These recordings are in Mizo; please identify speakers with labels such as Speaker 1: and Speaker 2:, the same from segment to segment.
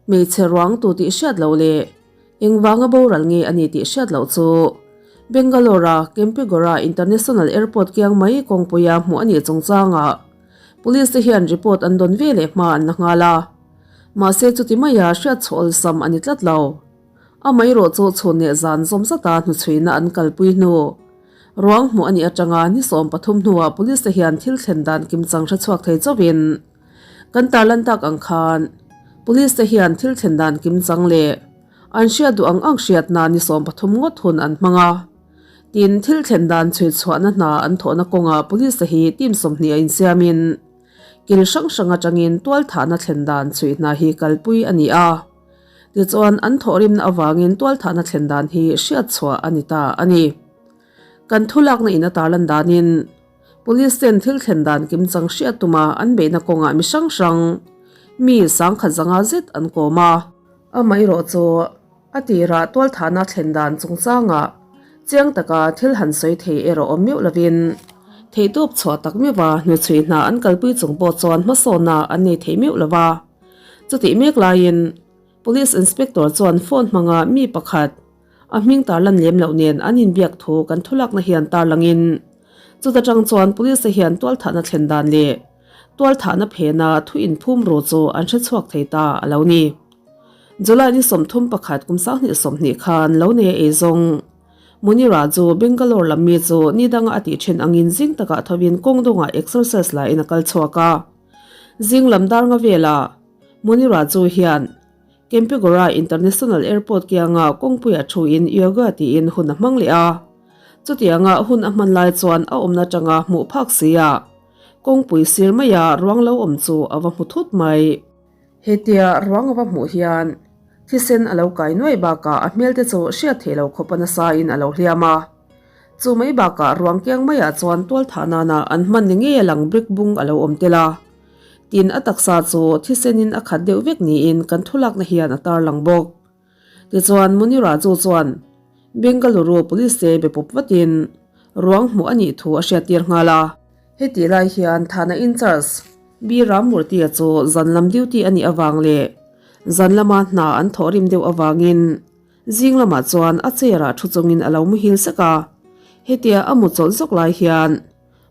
Speaker 1: Hmeichhe ruang tu tih hriat loh leh engvanga boral nge a ni tih hriat loh chu Bangalore-a Kempegowda International Airport kiang mai kawngpuia hmuh a nih chungchangah Police te hian report an dawn ve leh hma an la nghal a. Mahse chuti maia hriat chhuah awlsam a ni tlat lo. Amaherawh chu chhun leh zan zawm zata hnuchhuina an kalpui hnu ruang hmuh a nih atanga ni 13 hnuah Police te hian thil thlen dan kimchang hrechhuak thei chauhin Kan tarlan tak ang khan Police te hian thil thlen dan kimchang leh an hriat duh ang ang hriatna ni 13 ngawt hun an hmang a. Tin, thil thlen dan chhui chhuahna hna an thawhna kawngah Police te hi team 20 a insiamin kil hrang hrang atangin tualthahna thlen dan chhui hna hi kalpui a ni a. Tichuan, an thawhrimna avangin tualthahna thlen dan hi hriat chhuah a ni ta a ni. Kan thulakna in a tarlan danin Police ten thil thlen dan kimchang hriat tuma an beihna kawngah mi hrang hrang, mi sangkhat zanga zet an kawm a. Amaherawh chu a tirah tualthahna thlen dan chungchangah chiang taka thil han sawi thei erawh awm meuh lovin theihtawp chhuah tak meuha hnuchhui hna an kalpui chung pawh chuan hmasawnna an nei thei meuh lova. Chutih mek laiin Police Inspector chuan phone hmanga mi pakhat, A hming tarlan lem loh nen an inbiak thu kan thulakna hian tarlangin chuta tang chuan police te hian tualthahna thlen dan leh tualthahna phena thu inphum ru chu an hre chhuak thei ta a lo ni. July ni 31 kum 2020 khan lo nei a eizawng Munira chu Bangalore lam mi chu ni danga a tih then angin zing takah thovin kawng dawngah exercise laiin a kal chhuak a. Zing lam dar nga velah Munira chu hian Kempegowda International Airport kianga kawngpuia thuin yoga tiin hun a hmang leh a. Chutianga hun a hman lai chuan a awmna atanga hmuh phak sia kawngpui sir maia ruang lo awm chu a va hmu thut mai. Hetia ruang a va hmuh hian thisen a lo kai nuai bakah a hmel te chu hriat theih lo khawpa nasain a lo hliam a. Chu mai bakah ruang kiang maiah chuan tualthah nana an hman ni ngei a lang brick bung a lo awm tel a. Tin, a taksa chu thisenin a khat deuh vek niin kan thulakna hian a tarlang bawk. Tichuan, Munira chu chuan Bengaluru Police te be pawp vatin ruang hmuh a nih thu a hriattir nghal a. Hetih lai hian Thana in-charge B. Rammurthy-a chu zan lam duty a nih avang leh zan lama hna an thawh rim deuh avangin zing lamah chuan a chair-ah thu chungin a lo muhil sek a. Hetia a mu chawlh zawk lai hian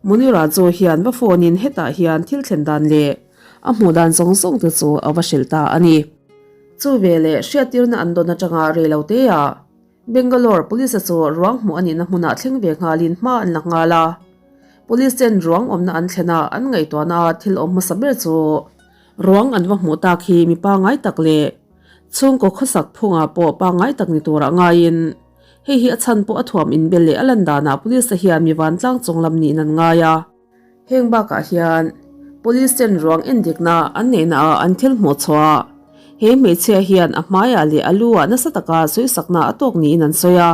Speaker 1: Munira chu hian va phone in hetah hian thil thlen dan leh a hmuh dan zawng zawng te chu a va hrilh ta a ni. Chu veleh hriattirna an dawn atanga rei lo te ah Bangalore Police chu ruang hmuh a nihna hmunah thleng ve nghalin hma an la nghal a. Police ten ruang awmna an thlen a an ngaihtuahna a thil awm hmasa ber chu ruang an va hmuh tak hi mi pangngai tak leh chhungkaw khawsak phungah pawh pangngai tak ni turah ngaiin Hei hi a chhan pawh a thuam inbel leh a lan danah police te hian mi vantlang chung lam niin an ngai a. Heng bakah hian police ten ruang endikna an neihna ah an thil hmuh chhuah a, he hmeichhia hian a hmaiah leh a lu ah nasa taka sawisakna a tawk niin an sawi a.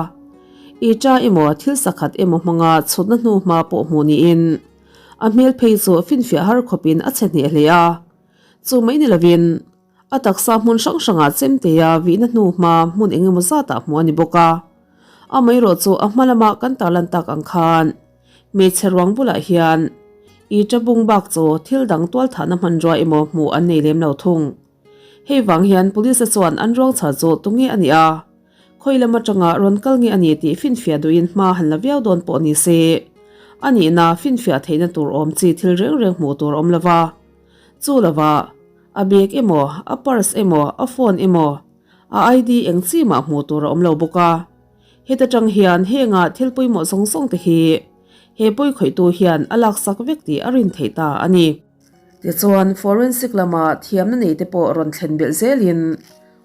Speaker 1: Icha emaw thil sakhat emaw hmanga chhutna hnu hma pawh hmuh niin a hmel phei chu finfiah har khawpin a chhe hneh hle a. Chu mai ni lovin A taksa hmun hrang hrangah chemtea vihna hnu hma hmun eng emaw zatah hmuh a ni bawk a. Amaherawh chu a hma lama kan tarlan tak ang khan hmeichhe ruang bulah hian i tabung bak chu thil dang tualthahna hmanrua emaw hmuh an nei lem lo thung. Hei vang hian police te chuan an ruang chhar chu tunge a nih a, khawi lam atanga rawn kal nge a ni tih finfiah duhin hma han la viau dawn pawh ni se, a nihna finfiah theihna tur awm chi thil reng reng hmuh tur awm lova. Chu lovah. A bag emaw, a purse emaw, a phone emaw, a ID eng chi mah hmuh tur a awm lo bawk a. Heta tang hian henga thil pawimawh zawng zawng te hi he pawi khawihtu hian a laksak vek tih a rin theih ta a ni. Tichuan, forensic lama thiamna nei te pawh rawn thlen belh zelin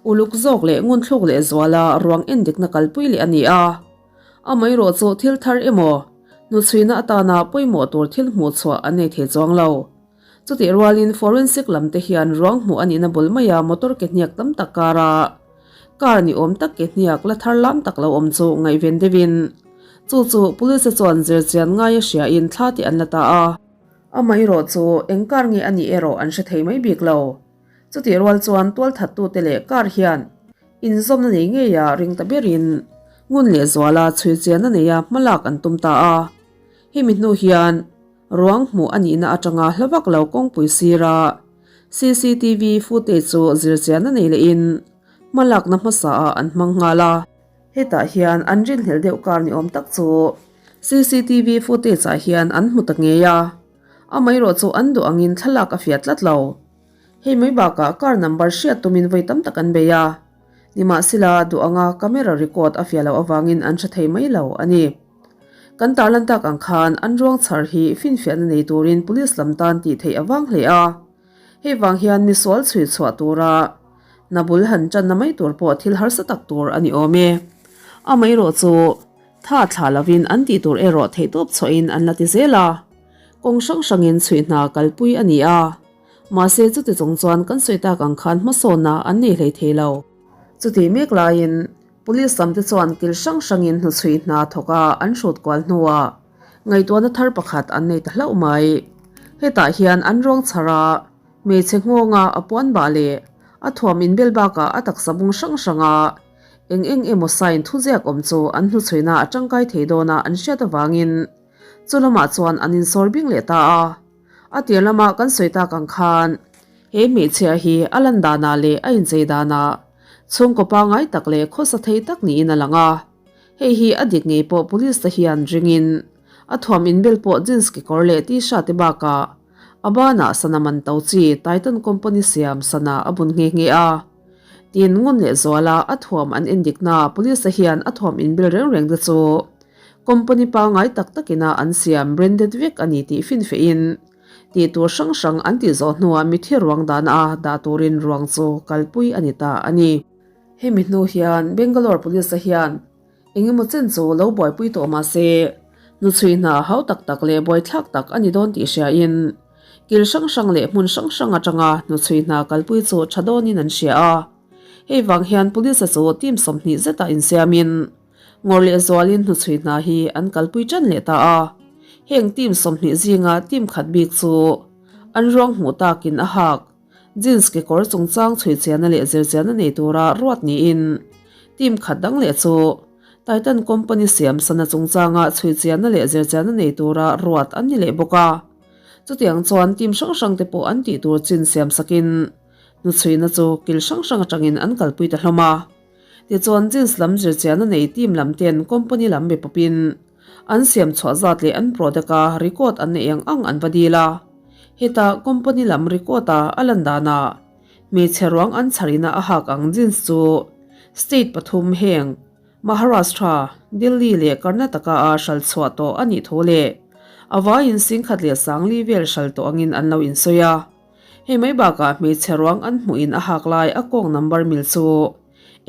Speaker 1: uluk zawk leh ngunthluk leh zuala ruang endikna kalpui leh a ni a. Amaherawh chu thil thar emaw, hnuchhuina atana pawimawh tur thil hmuhchhuah an nei thei chuang lo. Chutih rualin forensic lam te hian ruang hmuh a nihna bul maia motor ke hniak tam tak kara car ni awm tak ke hniak la thar lam tak lo awm chu ngaihven deuhin chu chu police te chuan zirchian ngaia hriain thla te an la ta a. Amaherawh chu eng car nge a nih erawh an hre thei mai bik lo. Chutih rual chuan tualthattute leh car hian inzawmna nei ngeia ring ta berin ngun leh zuala chhuichianna neia hmalak an tum ta a. Hemi hnu hian Ruang hmuh a nihna atanga hla vak lo kawngpui sira. Cctv footage chu zirchianna nei lehin hmalakna hmasa ah an hmang nghal a. Hetah hian an rinhlelh deuh kar ni awm tak chu cctv footage ah hian an hmu ta ngei a, amaherawh chu an duh angin thlalak a fiah tlat lo. Hei mai bakah car number hriat tumin vawi tam tak an bei a, nimahsela duh anga camera record a fiah loh avangin an hre thei mai lo a ni. Kan tarlan tak ang khan an ruang chhar hi finfiahna nei turin police lam tan tih theih a vang hle a, hei vang hian misual chhui chhuah tura hna bul han tanna mai tur pawh thil harsa tak tur a ni awm e. Amaherawh chu tha thlah lovin an tih tur erawh theihtawp chhuahin an la ti zel a, kawng hrang hrangin chhui hna kalpui a ni a, mahse chuti chung chuan kan sawi tak ang khan hmasawnna an nei hlei thei lo. Chutih mek laiin Police lam te chuan kil hrang hrangin hnuchhui hna thawk a an hrut kual hnuah ngaihtuahna thar pakhat an nei ta hlauh mai. Hetah hian an ruang chhar a, hmeichhe nghawnga a puan bah leh a thuam inbel bakah a taksa bung hrang hranga eng eng emaw sign thuziak awm chu an hnuchhuina a tangkai thei dawna an hriat avangin chu lamah chuan an insawr bing leh ta a. A tir lama kan sawi tak ang khan he hmeichhia hi a lan danah leh a inchei danah chhungkaw pangngai tak leh khawsa thei tak niin a lang a. Hei hi a dik ngei pawh police te hian ringin a thuam inbel pawh jeans kekawr leh t-shirt te bakah a banah sana man to chi Titan company siam sana a bun nghe nghe a. Tin, ngun leh zuala a thuam an endikna police te hian a thuam inbel reng reng te chu Company pangngai tak takina an siam branded vek a ni tih finfehin tih tur hrang hrang an tih zawh hnuah mithi ruang dana a dah turin ruang chu kalpui a ni ta a ni. Hemi hnu hian Bangalore Police-a hian eng emaw chen chu lo buaipui tawh mah se hnuchhui hna hau tak tak leh buaithlak tak a ni dawn tih hriain kil hrang hrang leh hmun hrang hrang atanga hnuchhui hna kalpui chu tha dawnin an hria a. Hei vang hian Police-a chu team 20 zetah insiamin Ngawr leh zualin hnuchhui hna hi an kalpui ṭan leh ta a, heng team 20 zinga team khat bik chu an ruang hmuh takin a hak, jeans kekawr chungchang chhui chianna leh zir chianna nei tura ruat niin team khat dang leh chu Titan company siam sana chungchanga chhui chianna leh zir chianna nei tura ruat an ni leh bawk a. Chutiang chuan team hrang hrang te pawh an tih tur chin siam sakin hnuchhuina chu kil hrang hrang atangin an kalpui ta hlawm a. Tichuan jeans lam zirchianna nei team lam ten company lam be pawpin an siam chhuah zat leh an product a record an neih ang ang an va dil a. Heta company lam record a a lan danah hmeichhe ruang an chharina a hak ang jeans chu state pathum heng Maharashtra, Delhi leh Karnataka a hral chhuah tawh a nih thu leh a vaiin 10,040 vel hral tawh angin an lo insawi a. Hei mai bakah hmeichhe ruang an hmuhin a hak lai a kawng number mil chu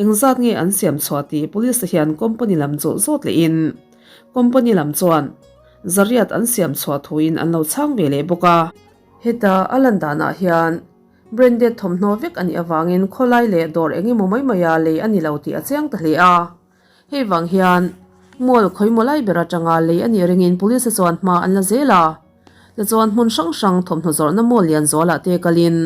Speaker 1: engzat nge an siam chhuah tih police te hian company lam chu zawt lehin company lam chuan zariat an siam chhuah thuin an lo chhang ve leh bawk a. Heta a lan danah hian branded thawmhnaw vek a nih avangin khawlai leh dawr eng emaw mai maia lei a ni lo tih a chiang ta hle a. Hei vang hian mall khawimaw lai ber atanga lei a nih ringin police te chuan hma an la zel a. Tichuan hmun hrang hrang thawmhnaw zawrhna mall lian zualah te kalin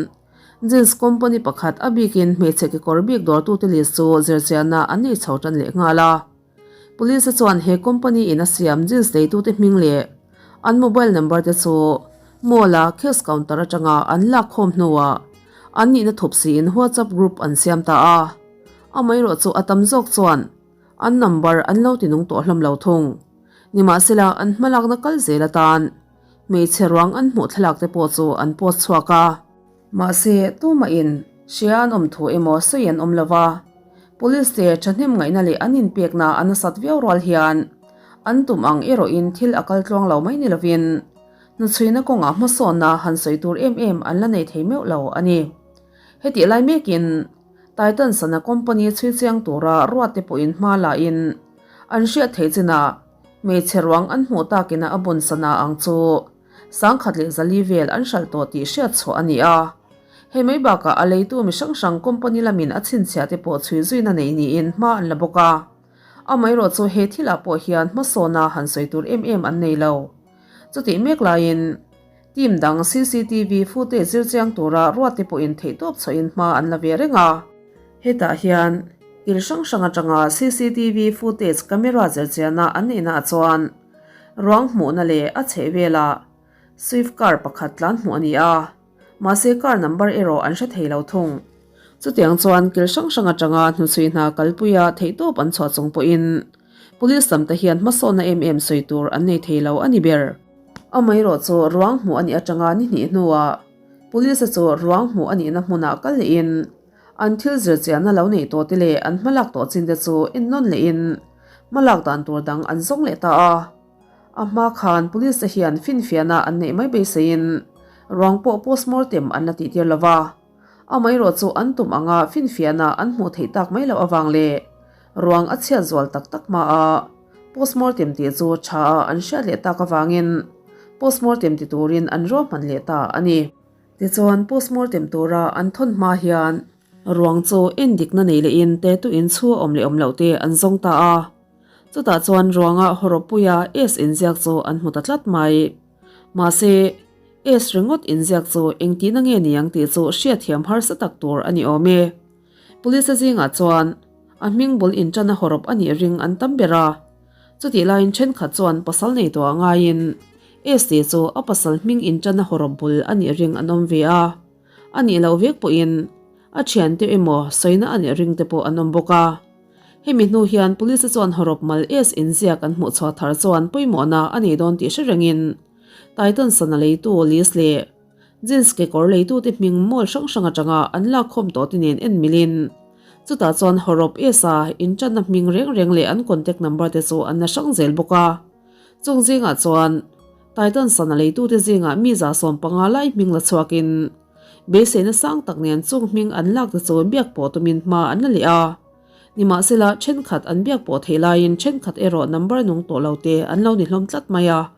Speaker 1: jeans company pakhat a bikin hmeichhe kekawr bik dawrtute list chu zirchianna an nei chho tan leh nghal a. Police te chuan he company in a siam jeans neitute hming leh an mobile number te chu mall a cash counter atanga an lak khawm hnuah an nihna thup siin WhatsApp group an siam ta a. Amaherawh chu a tam zawk chuan an number an lo ti nung tawh hlawm lo thung. Nimahsela an hmalakna kal zel atan hmeichhe ruang an hmuh thlalak te pawh chu an post chhuak a. Mahse, tumahin hria an awm thu emaw sawi an awm lo va, Police te thahnem ngaihna leh an inpekna a nasat viau rual hian an tum ang erawhin thil a kal tluang lo mai ni lovin hnuchhuina kawngah hmasawnna han sawi tur em em an la nei thei meuh lo a ni. Hetih lai mekin Titan sana company chhui chiang tura ruat te pawhin hma la in an hriat theih chinah hmeichhe ruang an hmuh takina a bun sana ang chu 1004 vel an hralh tawh tih hriat chhuah a ni a. Hei mai bakah a leitu mi hrang hrang company lamin a chhinchhiah te pawh chhui zuina nei niin hma an la bawk a. Amaherawh chu he thilah pawh hian hmasawna han sawi tur em em an nei lo. Chutih mek laiin Team dang cctv footage zir chiang tura ruat te pawhin theihtawp chhuahin hma an la ve reng a. Hetah hian kil hrang hrang atanga cctv footage camera zir chiana an neihnaah chuan ruang hmuhna leh a chhehvelah Swift car pakhat tlan hmuh a ni a. Mahse car number erawh an hre thei lo thung. Chutiang chuan kil hrang hrang atanga hnuchhui hna kalpuia theihtawp an chhuah chung pawhin Police lamte hian hmasawnna em em sawi tur an nei thei lo a ni ber. Amaherawh chu ruang hmuh a nih atanga ni hnih hnuah Police-a chu ruang hmuh a nihna hmunah kal lehin an thil zirchianna lo neih tawh te leh an hmalak tawh chin te chu ennawn lehin hmalak dan tur dang an zawng leh ta a. A hma khan Police te hian finfiahna an neih mai beiseiin ruang pawh postmortem an la tihtir lo va. Amaherawh chu an tum anga finfiahna an hmuh theih tak mai loh avang leh ruang a chhiat zual tak tak hma a postmortem tih chu tha a an hriat leh tak avangin postmortem ti turin an ruahman leh ta a ni. Tichuan postmortem tura an thawn hma hian ruang chu endikna nei lehin tetu in chhu a awm leh awm loh te an zawng ta a. Chutah chuan ruanga hawrawppuia S inziak chu an hmu ta tlat mai. Mahse, S ringawt inziak chu engtihna nge niang tih chu hriatthiam harsa tak tur a ni awm e. Police zingah chuan a hming bul inṭana hawrawp a nih ring an tam ber a. Chutih laiin ṭhenkhat chuan pasal nei tawh a ngaiin S tih chu a pasal hming inṭana hawrawp bul a nih ring an awm ve a. A nih loh vek pawhin a ṭhiante emaw sawina a nih ring te pawh an awm bawk a. Hemi hnu hian Police chuan hawrawp mal S inziak an hmuh chhuah thar chuan pawimawhna a nei dawn tih hre rengin Titan sana leitu list leh Jeans kekawr leitute hming mall hrang hrang atanga an lakkhawm tawh te nen en milin chutah chuan hawrawp S a intanna hming reng reng leh an contact number te chu an la hrang zel bawk a. Chung zingah chuan Titan sana leitute zingah mi 150 lai hming la chhuakin Beiseina sang tak nen chung hming an lak te chu biak pawh tumin hma an la leh a. Nimahsela, thenkhat an biak pawh theih laiin thenkhat erawh number nung tawh lo te an lo ni hlawm tlat mai a.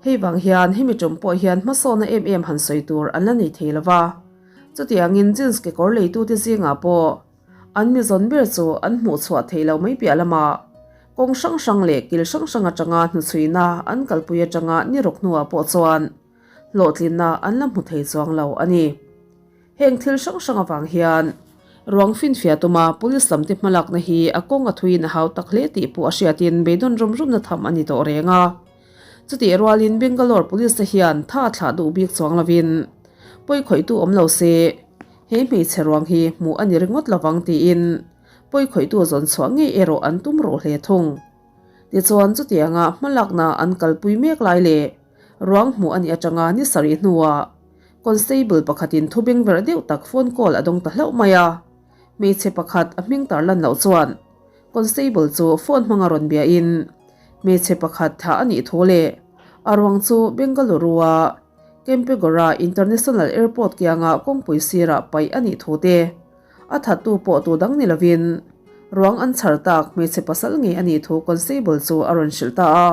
Speaker 1: Hei vang hian hemi tum pawh hian hmasawna em em han sawi tur an la nei thei lo va. Chutiangin jeans kekawr leitute zingah pawh an mi zawn ber chu an hmuh chhuah theih lo mai piah lamah kawng hrang hrang leh kil hrang hrang atanga hnuchhuina an kalpui atanga ni rawk hnuah pawh chuan hlawhtlinna an la hmu thei chuang lo a ni. Heng thil hrang hrang avang hian ruang finfiah tuma police lamte hmalakna hi a kawng a thuiin a hau tak hle tih pawh a hriatin beidawn rum rumna tham a ni tawh reng a. Chutih rualin Bangalore police te hian tha a thlah duh bik chuang lovin pawikhawihtu awm lo se he hmeichhe ruang hi hmuh a ni ringawt lovang tiin pawikhawihtu zawn chhuah ngei erawh an tum ruh hle thung. Tichuan chutianga hmalakna an kalpui mek lai leh Ruang hmuh a nih atanga ni sarih hnuah Constable pakhatin thu beng verh deuh tak phone call a dawng ta hlauh mai a. Hmeichhe pakhat a hming tar lan loh chuan Constable chu phone hmanga rawn biahin hmeichhe pakhat thah a nih thu leh a ruang chu Bengaluru-a Kempegowda International Airport kianga kawngpui sirah paih a nih thu te a thattu pawh tu dang ni lovin ruang an chhar tak hmeichhe pasal ngei a nih thu Constable chu a rawn hrilh ta a.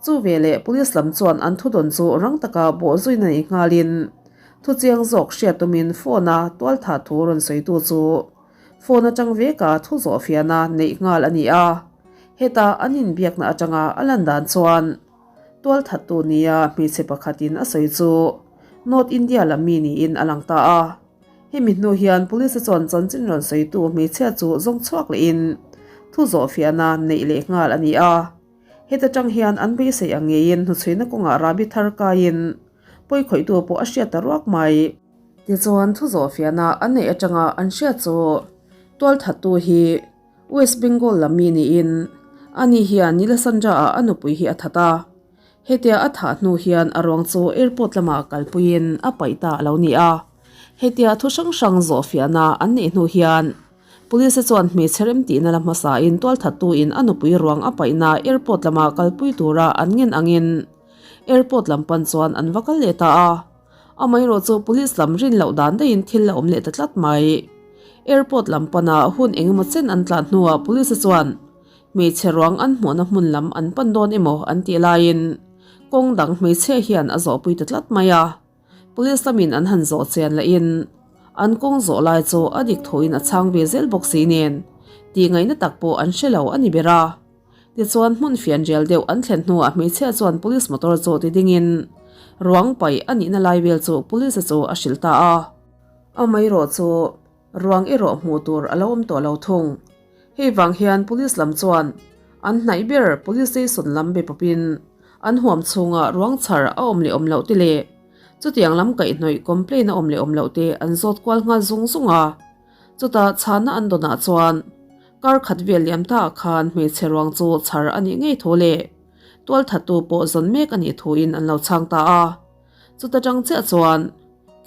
Speaker 1: Chu veleh Police lam chuan an thudawn chu rang taka bawhzuina nei nghalin thuchiang zawk hriat tumin phone-a tualthah thu rawn sawitu chu phone atang veka thu zawhfiahna neih nghal a ni a. Heta an inbiakna atanga a lan dan chuan tualthattu nia hmeichhe pakhatin a sawi chu North India lam mi niin a lang ta a. Hemi hnu hian Police chuan chanchin rawn sawitu hmeichhia chu zawng chhuak lehin thu zawhfiahna neih leh nghal a ni a. Heta tang hian an beisei ang ngeiin hnuchhuina kawngah Rabi thar kaiin pawikhawihtu pawh a hriat ta ruak mai. Tichuan thu zawhfiahna an neih atanga an hriat chu tualthattu hi West Bengal lam mi niin ani hian Nilasandra-ah a nupui hi a that a. Hetia a thah hnu hian a ruang chu airport lamah kalpuiin a paih ta a lo ni a. Hetia thu hrang hrang zawhfiahna an neih hnu hian Police chuan hmeichhe rem tihna la hmasain tualthattuin a nupui ruang a paihna airport lama kalpui tura an ngen angin airport lam pan chuan an va kal leh ta a. Amaherawh chu police lam rin loh dan daihin thil la awm leh ta tlat mai. Airport lam pana hun engemaw chen an tlan hnuah police chuan hmeichhe ruang an hmuhna hmun lam an pan dawn emaw an tih laiin kawng dang hmeichhia hian a zawhpui ta tlat mai a. Police lamin an han zawh chian lahin an kawng zawh lai chu a dik thuin a chhang ve zel bawk si nen tih ngaihna tak pawh an hre lo a ni ber a. Tichuan hmun fian rial deuh an thlen hnuah hmeichhia chuan police motor chu ti dingin ruang paih a nihna lai vel chu police chu a hrilh ta a. Amaherawh chu ruang erawh hmuh tur a lo awm tawh lo thung. Hei vang hian police lam chuan an hnaih ber police station lam be pawpin an huam chhungah ruang chhar a awm leh awm loh te leh. Chutiang lam kaihhnawih complain a awm leh awm loh te an zawt kual nghal zung zung a. Chutah chhana an dawnah chuan kar khat vel liam ta ah khan hmeichhe ruang chu chhar a nih ngei thu leh tualthattu pawh zawn mek a nih thuin an lo chhang ta a. Chuta tang chiah chuan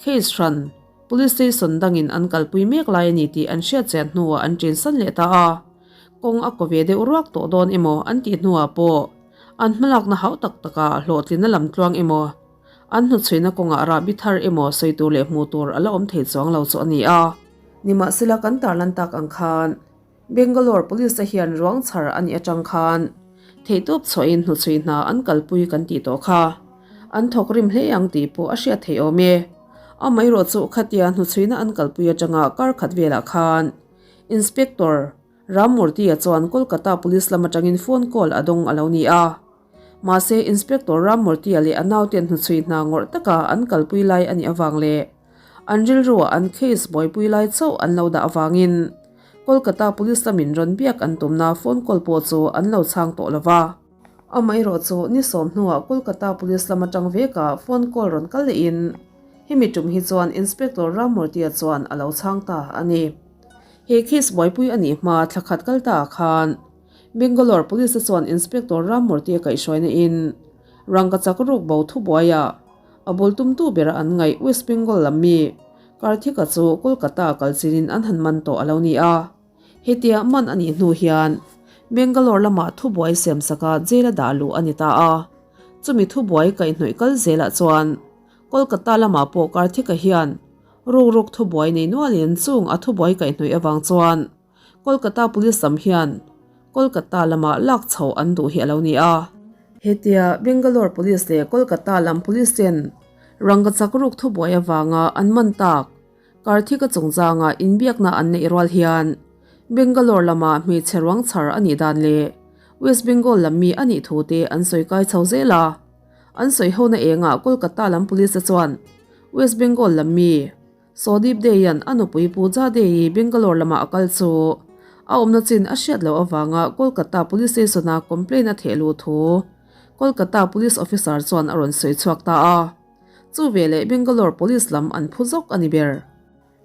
Speaker 1: case hran Police station dangin an kalpui mek lai a ni tih an hriat chian hnuah an ṭinsan leh ta a. Kawng a kaw ve deuh ruak tawh dawn emaw an tih hnuah pawh an hmalakna hauh tak takah hlawhtlinna lam tluang emaw an hnuchhuina kawngah rahbi thar emaw sawi tur leh hmuh tur a la awm thei chuang lo chu a ni a. Nimahsela kan tarlan tak ang khan Bangalore Police te hian ruang chhar a nih atang khan theihtawp chhuahin hnuchhui hna an kalpui kan tih tawh kha an thawk rim hle ang tih pawh a hriat theih awm e. Amaherawh chu khatia hnuchhuina an kalpui atanga kar khat velah khan Inspector Rammurthy-a chuan Kolkata Police lam atangin phone call a dawng a lo ni a. Mahse Inspector Rammurthy-a leh a nauten hnuchhui hna ngawrh taka an kalpui lai a nih avang leh An rilruah an case buaipui lai chauh an lo dah avangin Kolkata Police lamin rawn biak an tumna phone call pawh chu an lo chhang tawh lo va. Amaherawh chu ni sawm hnuah Kolkata Police lam atang vekah phone call rawn kal lehin hemi tum hi chuan Inspector Rammurthy-a chuan a lo chhang ta a ni. He case buaipui a nih hma thla khat kal ta ah khan Bangalore Police-a chuan Inspector Rammurthy-a kaihhruaina in rangkachak ruk bo thubuaiah A bul tumtu bera an ngaih West Bengal lam mi Karthika chu Kolkata kal chinin an han man tawh a lo ni a. Hetia man a nih hnu hian Bangalore lamah thubuai siamsaka jail a dah luh a ni ta a. Chumi thubuai kaihhnawih kal zelah chuan Kolkata lamah pawh Karthika hian rukruk thubuai nei nualin chung a thubuai kaihhnawih avang chuan Kolkata Police lam hian Kolkata lama lak chho an duh hi a lo ni a. Hetia Bangalore Police leh Kolkata lam Police ten rangkachak ruk thubuai avanga an man tak Karthika chungchanga inbiakna an neih rual hian Bangalore lama hmeichhe ruang chhar a nih dan leh West Bengal lam mi a nih thu te an sawi kai chho zel a. An sawi hona engah Kolkata lam Police te chuan West Bengal lam mi Sawdip Day-a'n a nupui Pooja Day-i Bangalore lamah a kal chu a awmna chin a hriat loh avanga Kolkata Police Station-a complaint a theh luh thu Kolkata Police Officer chuan a rawn sawi chhuak ta a. Chu veleh Bangalore Police lam an phu zawk a ni ber.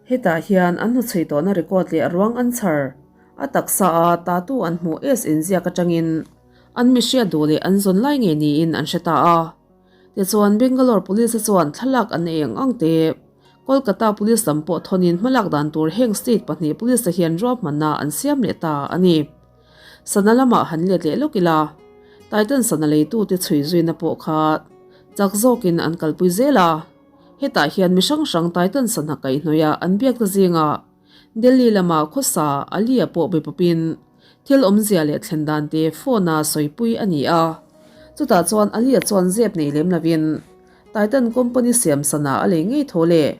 Speaker 1: Hetah hian an hnuchhui tawhna record leh ruang an chhar a taksa a tatu an hmuh S inziak atangin an mi hriat duh leh an zawn lai ngei niin an hre ta a. Tichuan Bangalore Police chuan thlalak an ei ang ang te, Kolkata Police lam pawh thawnin hmalak dan tur heng state pahnih police te hian ruahmanna an siam leh ta a ni. Sana lamah han let leh lawk ila, Titan sana leitute chhui zuina pawh kha chak zawkin an kalpui zel a, hetah hian mi hrang hrang Titan sana kaihhnawih an biak ta zingah Delhi lama khawsa Alia pawh be pawpin Thil awmzia leh thlen dan te phone a sawipui a ni a, chutah chuan Alia chuan zep nei lem lovin Titan company siam sana a lei ngei tho leh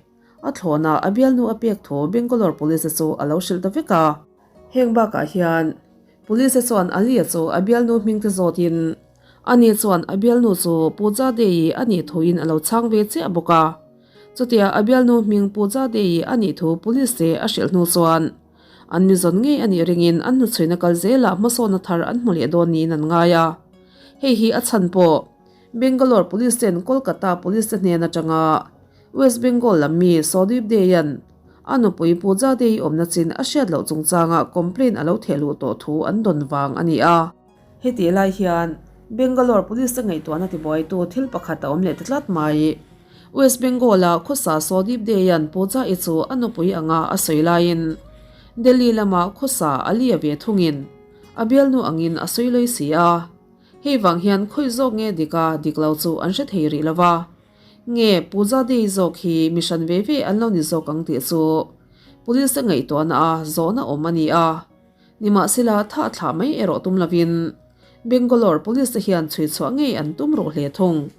Speaker 1: a thlawna a bialnu a pek tho Bangalore Police chu a lo hrilh ta vek a. Heng bakah hian Police chuan Alia chu a bialnu hming te zawtin ani chuan a bialnu chu Pooja Deyi a nih thuin a lo chhang ve chiah bawk a. Chutia a bialnu hming Pooja Deyi a nih thu Police te a hrilh hnu chuan An mi zawn ngei a nih ringin an hnuchhuina kal zelah hmasawna thar an hmu leh dawn niin an ngai a. Hei hi a chhan pawh Bangalore Police ten Kolkata Police te hnen atanga West Bengal lam mi Sodip Dey-a'n a nupui Pooja Dey awmna chin a hriat loh chungchanga complaint a lo theh luh tawh thu an dawn vang a ni a. Hetih lai hian Bangalore Police te ngaihtuahna tibuaitu thil pakhat a awm leh ta tlat mai. West Bengal-a khawsa Sodip Dey-a'n Pooja-i chu a nupui anga a sawi laiin Delhi lama khawsa Ali-a ve thungin a bialnu angin a sawi lawi si a. Hei vang hian khawi zawk nge dik a dik lo chu an hre thei rih lo va. Nge Pooja Dey zawk hi mi hran ve ve an lo ni zawk ang tih chu Police te ngaihtuahna a zawhna awm a ni a. Nimahsela, tha thlah mai erawh tum lovin Bangalore Police te hian chhui chhuah ngei an tum ruh hle thung.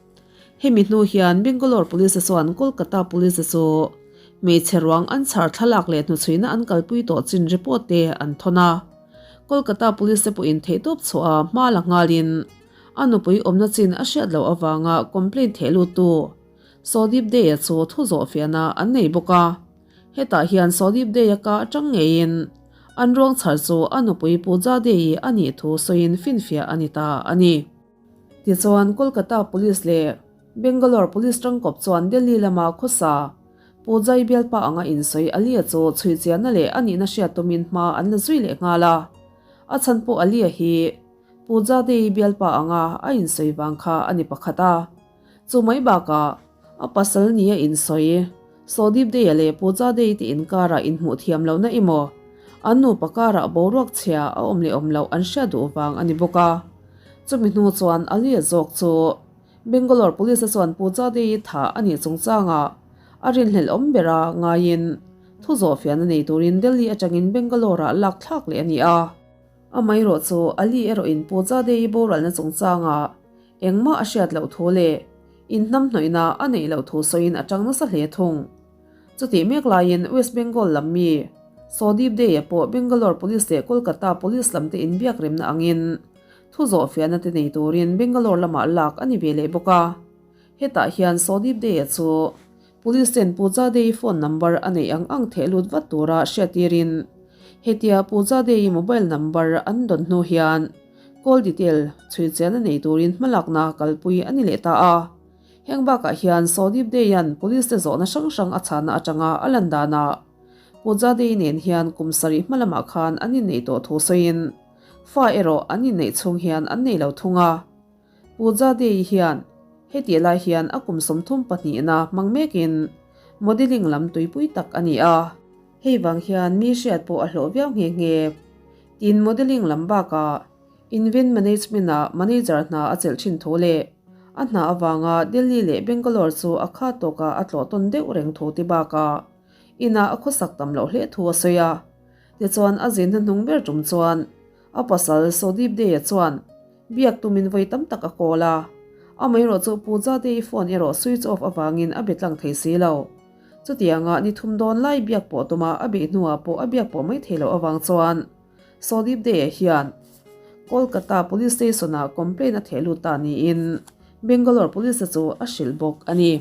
Speaker 1: Hemi hnu hian Bangalore Police te chuan Kolkata Police te chu hmeichhe ruang an chhar thlalak leh hnuchhuina an kalpui tawh chin report te an thawn a. Kolkata Police te pawhin theihtawp chhuah a hma la nghalin a nupui awmna chin a hriat loh avanga complaint theh luttu Sodip Dey-a chu thu zawh fiahna an nei bawk a. Hetah hian Sodip Dey-a ka atang ngeiin an ruang chhar chu a nupui Pooja Dey-i a nih thu sawiin finfiah a ni ta a ni. Tichuan, Kolkata Police leh. Bangalore Police tangkawp chuan Delhi lama khawsa Pujai bialpa anga insawi Alia chu chhui chianna leh a nihna hriat tumin hma an la zui leh nghal a. A chhan pawh Alia hi Puja Dei bialpa anga a insawi vang kha a ni pakhat a. Chu mai bakah a pasal nia insawi Sawdip Dei-a leh Puja Dei te inkarah inhmuh thiam lohna emaw an nupa karah boruak chhia a awm leh awm loh an hriat duh vang a ni bawk a. Chumi hnu chuan Alia zawk chu Bangalore Police-a chuan Pooja Dei tha a nih chungchangah a rinhlelh awm bera ngaiin thu zawhfiahna nei turin Delhi atangin Bangalore-ah lak thlak leh a ni a. Amaherawh chu Ali erawhin Pooja Dei boralna chungchangah engmah a hriat loh thu leh inhnamhnawihna a neih loh thu sawiin a tang nasa hle thung. Chutih mek laiin West Bengal lam mi Sodip Dey-a pawh Bangalore Police leh Kolkata Police lamte inbiak remna angin Thu zawhfiahna te nei turin Bangalore lamah lak a ni ve leh bawk a. Hetah hian Sodip Dey-a chu Police ten Pooja Dey-i phone number a neih ang ang theh lut vat tura hriattirin hetia Pooja Dey-i mobile number an dawn hnu hian call detail chhuichiahna nei turin hmalakna kalpui a ni leh ta a. Heng bakah hian Sodip Dey-a'n Police te zawhna hrang hrang a chhana atanga a lan danah Pooja Dey nen hian kum sarih hma lamah khan an inneih tawh thu sawiin Fa erawh an inneih chhung hian an nei lo thung a. Pooja Day hian hetih lai hian a kum 30 pahnihna hmang mekin modelling lam tuipui tak a ni a. Hei vang hian mi hriat pawh a hlawh viau nghe nghe. Tin modelling lam bakah Invent Management-ah manager hna a chelh thin thu leh a hna avanga Delhi leh Bangalore chu a kha tawkah a tlawh tawn deuh reng thu ti bakah inah a khawsak tam loh hle thu a sawi a. Tichuan a zinna hnung ber tum chuan a pasal Sodip Dey-a chuan biak tumin vawi tam tak a call a, amaherawh chu Pooja Dey phone erawh switch off avangin a be tlang thei si lo. Chutianga ni thum dawn lai biak pawh tuma a beih hnuah pawh a biak pawh mai thei loh avang chuan Sodip Dey-a hian Kolkata Police Station-ah complaint a theh lut ta niin Bangalore Police-a chu a hrilh bawk a ni.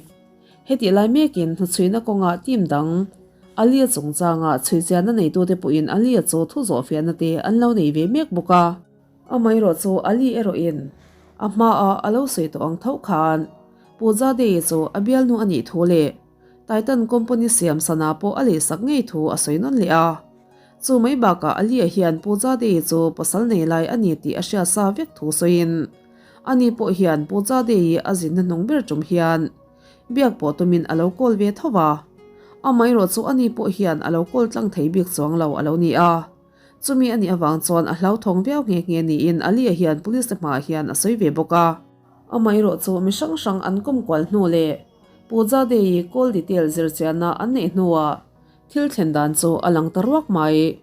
Speaker 1: Hetih lai mekin hnuchhuihna kawngah team dang Alia chungchanga chhuichianna neitute pawhin Alia chu thu zawhfiahna te an lo nei ve mek bawk a. Amaherawh chu Ali erawhin a hmaah a lo sawi tawh ang tho khan Pooja Dey chu a bialnu a nih thu leh Titan company siam sana pawh a lehsak ngei thu a sawi nawn leh a. Chu mai bakah Alia hian Pooja Dey chu pasal nei lai a ni tih a hria sa vek thu sawiin ani pawh hian Pooja Dey a zinna hnung ber tum hian Biak pawh tumin a lo call ve tho va, amaherawh chu ani pawh hian a lo call tlang thei bik chuang lo a lo ni a. Chumi a nih avang chuan a hlauthawng viau nghe nghe niin Alia hian police te hmaah hian a sawi ve bawk a. Amaherawh chu mi hrang hrang an kawm kual hnu leh Pooja Day-i call detail zirchianna an neih hnuah thil thlen dan chu a lang ta ruak mai.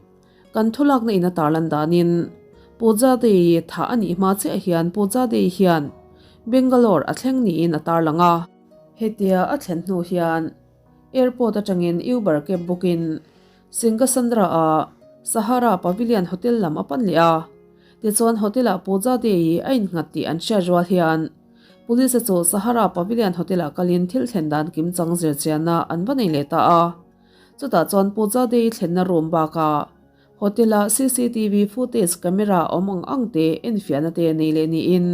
Speaker 1: Kan thulakna in a tarlan danin Pooja Day-i thah a nih hma chiah hian Pooja Day hian Bangalore a thleng niin a tarlang a. Hetia a thlen hnu hian airport atangin Uber cab book-in Singasandra-a Sahara Pavilion Hotel lam a pan leh a. Tichuan hotel-ah Pooja Day-i a innghat tih an hriat rual hian Police-a chu Sahara Pavilion Hotel-ah kalin thil thlen dan kimchang zirchianna an va nei leh ta a. Chutah chuan Pooja Day thlenna room bakah Hotel-a cctv footage camera awm ang ang te enfiahna te nei leh niin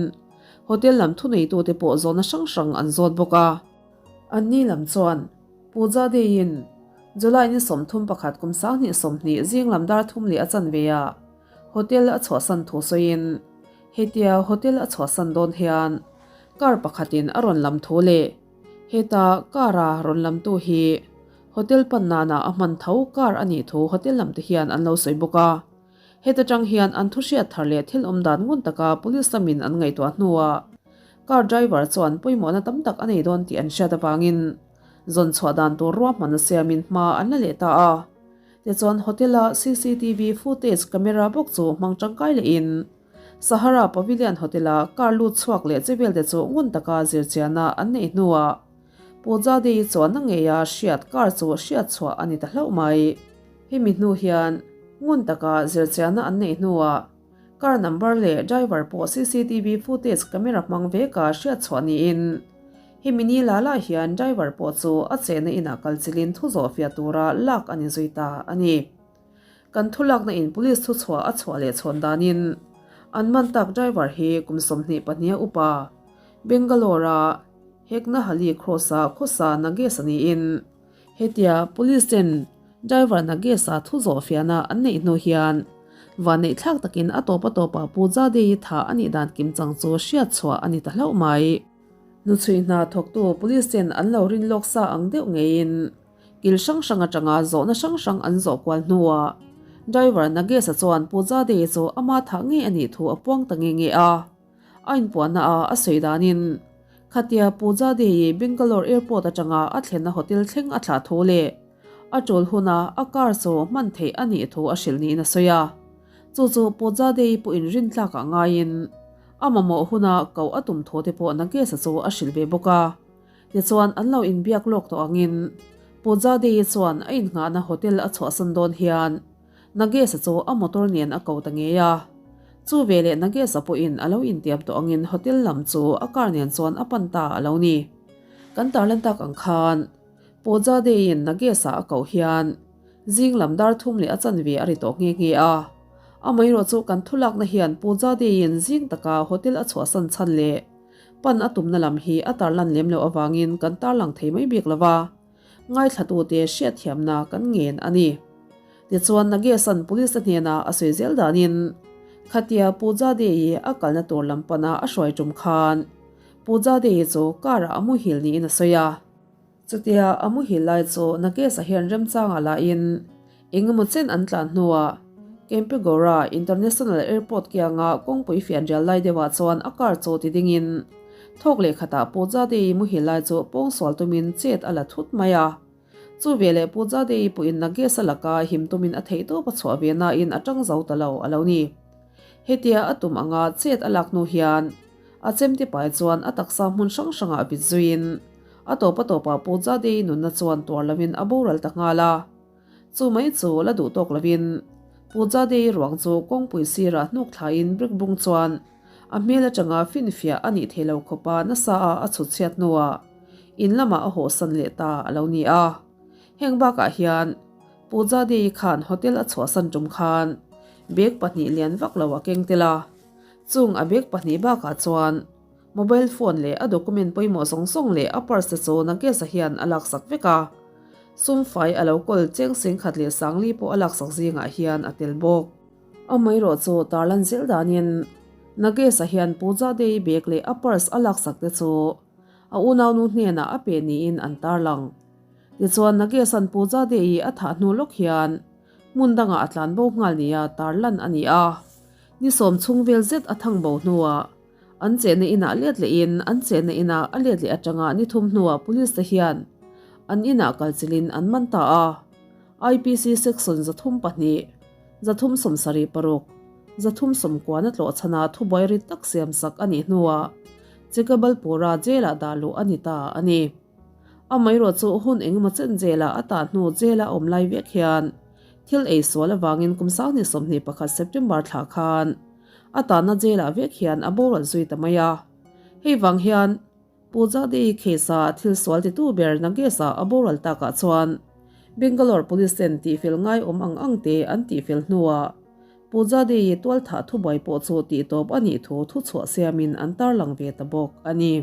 Speaker 1: hotel lam thuneitute pawh zawhna hrang hrang an zawt bawk a. Anni lam chuan Pooja Day-in July ni 31 kum 2020 zing lam dar thum leh a chanve ah hotel a chhuahsan thu sawiin hetia hotel a chhuahsan dawn hian car pakhatin a rawn lam thu leh Heta car-a rawn lamtu hi hotel pan nana a hman tho car a nih thu hotel lamte hian an lo sawi bawk a. Heta tang hian an thu hriat thar leh thil awm dan ngun taka police lamin an ngaihtuah hnuah car driver chuan pawimawhna tam tak a nei dawn tih an hriat avangin zawn chhuah dan tur ruahman a siamin hma an la leh ta a. Tichuan hotel-a cctv footage camera bawk chu hmang tangkai lehin Sahara Pavilion Hotel-a car lut chhuak leh che velte chu ngun taka zirchianna an neih hnuah Pooja Day chuanna ngeia hriat car chu hriat chhuah a ni ta hlauh mai. Hemi hnu hian ngun taka zirchianna an neih hnuah car number leh driver pawh cctv footage camera hmang veka hriat chhuah niin hemi ni la la hian driver pawh chu a chenna inah kal chilin thu zawhfiah tura lak a ni zui ta a ni. Kan thulakna in police thuchhuah a chhuah leh chhawn danin an man tak driver hi kum 22 a upa Bangalore-a. Heknahali Cross-a khawsa Nagesh a niin hetia Police ten Driver Nagesh-a thu zawh fiahna an neih hnu hian vanneih thlak takin a tawp a tawpah Pooja Dei tha a nih dan kim chang chu hriat chhuah a ni ta hlauh mai. Hnuchhui hna thawktu Police ten an lo rin lawk sa ang deuh ngeiin Kil hrang hrang atanga zawhna hrang hrang an zawh kual hnuah driver Nagesh-a chuan Pooja Day chu ama thah ngei a nih thu a puang ta nge nge a. A inpuahna a a sawi danin khatia Pooja Day-i Bangalore Airport atanga a thlenna hotel thleng a thlah thu leh a tul huna a car chu hman theih a nih thu a hrilh niin a sawi a. Chu chu Pooja Day-i pawhin rintlakah ngaiin a mamawh huna koh a tum thu te pawh Nagesh-a chu a hrilh ve bawk a. Tichuan an lo inbiak lawk tawh angin Pooja Dei chuan a innghahna hotel a chhuahsan dawn hian Nagesh-a chu a motor nen a ko ta ngei a. Chu veleh Nagesh-a pawhin a lo intiam tawh angin hotel lam chu a car nen chuan a pan ta a lo ni. Kan tarlan tak ang khan Pooja Dei-in Nagesh-a a koh hian zing lam dar thum leh a chanve a ri tawh nghe nghe a. Amaherawhchu chu kan thulakna hian Pooja Dei-in zing taka hotel a chhuahsan chhan leh Pan a tumna lam hi a tarlan lem loh avangin kan tarlang thei mai bik lo va, ngaithlatute hriatthiamna kan ngen a ni. Tichuan Nagesan Police-a hnena a sawi zel danin, khatia Pooja Dei a kalna tur lam pana a hruai tum khan Pooja Dei chu car-ah a muhil niin a sawi a. Chutia a muhil lai chu Nagesh-a hian remchangah lahin eng emaw chen an tlan hnuah Kempegowda International Airport kianga kawngpui fianrial lai deuhah chuan a car chu ti dingin thawk leh khatah Pooja Dei muhil lai chu pawngsual tumin chet a la thut mai a. Chu veleh Pooja Dei pawhin Nagesh-a laka him tumin a theihtawp a chhuah ve nain a tang zo ta lo a lo ni. Hetia a tum anga chet a lak hnu hian a chemte pai chuan a taksa hmun hrang hrangah vit zuiin a tawp a tawpah Pooja Dei nunna chuan tuar lovin a boral ta nghal a. Chu mai chu la duh tawk lovin Pooja Dei ruang chu kawngpui sirah hnuk thlaiin brick bung chuan a hmel atanga finfiah a nih theih lo khawpa nasa a a chhut chhiat hnuah in lamah a hawhsan leh ta a lo ni a. Heng bakah hian Pooja Dei khan hotel a chhuahsan tum khan bag pahnih lian vak lo a keng tel a. Chung a bag pahnih bakah chuan mobile phone leh a document pawimawh zawng zawng leh a purse te chu Nagesh-a hian a laksak vek a. Sum fai a lo kawl cheng singkhat leh sangli pawh a laksak zingah hian a tel bawk. Amaherawh chu tarlan zel danin Nagesh-a hian Pooja Dei bag leh a purse a laksak te chu a unaunu hnenah a pe niin an tarlang. Tichuan Nagesh-a'n Pooja Dei a thah hnu lawk hian hmun dangah a tlan bo nghal nia tarlan a ni a. Ni sawm chhung vel zet a thang bo hnuah an chenna inah let lehin an chenna inah a let leh atanga ni thum hnuah police te hian an inah kalchilhin an man ta a. IPC section 32, 376, 390 tlawh chhana thubuai rit tak siamsak a nih hnuah Chikabalpura jail-ah dah luh a ni ta a ni. Amaherawh chu hun engemaw chen jail-ah a tah hnu jail-a awm lai vek hian thil ei sual avangin kum 2021 September thla khan a tahna jail-ah vek hian a boral zui ta mai a. Hei vang hian Pooja Dei case-a thil sual titu ber Nagesh-a a boral takah chuan Bangalore Police ten tihfel ngai awm ang ang te an tihfel hnuah Pooja Dei tualthah thubuai pawh chu tihtawp a nih thu thuchhuah siamin an tarlang ve ta bawk a ni.